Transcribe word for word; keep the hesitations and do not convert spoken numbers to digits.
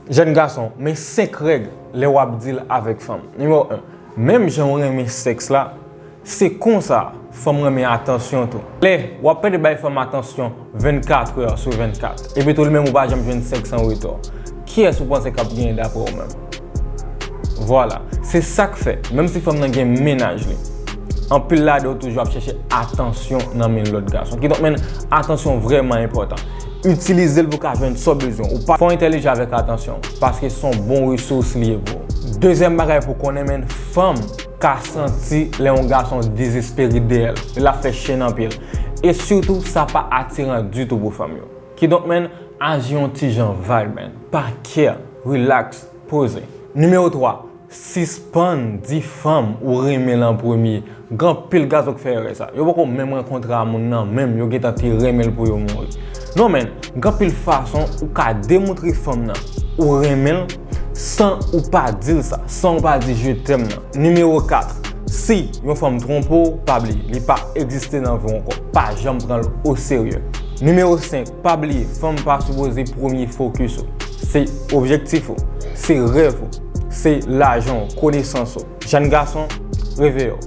Jèn gason, men senk règ lè w ap deal avèk fanm. Nimewo en, menm jan w renmen sèks la, se konsa fanm renmen atansyon tou. Lè w ap pede bay fanm atansyon vennkat è sou vennkat, epi tou li menm ou pa janm jwenn sèks an retou, kiyès ou panse k ap genyen dapre w menm? Vwala, se sa k fè, menm si fanm nan gen mennaj li, anpil ladan yo toujou ap chèche atansyon nan men lòt gason. Kidonk, men, atansyon vrèman enpòtan. Itilize l pou w ka jwenn sa w bezwen. Ou pa fò entèlijan avèk atansyon, paske se yon bon resous li ye pou ou. Dezyèm bagay pou w konnen, men, fanm ka santi lè yon gason dezespere dèyè l, l ap fè chen nan pye l. E sitou, sa pa atiran ditou pou fanm yo. Kidonk, men, aji yon ti jan vibe, men. Pa kè, relax, poze. Nimewo twa, sispann di fanm ou renmen l an premye. Gen anpil gason k fè erè sa. Yo poko menm rankontre a moun nan, menm yo gentan te renmen l pou yo mouri. Non, men, gen anpil fason ou ka demontre fanm nan ou renmen l san ou pa di l sa, san ou pa di je t'aime nan. Nimewo kat, si yon fanm twonpe w, pa bliye, li pa egziste nan vi w ankò. Pa janm pran l oserye. Nimewo senk, pa bliye, fanm pa sipoze premye fokis ou. Se objektif ou, se rèv ou, se lajan w, konesans ou. Jèn gason, reveye w.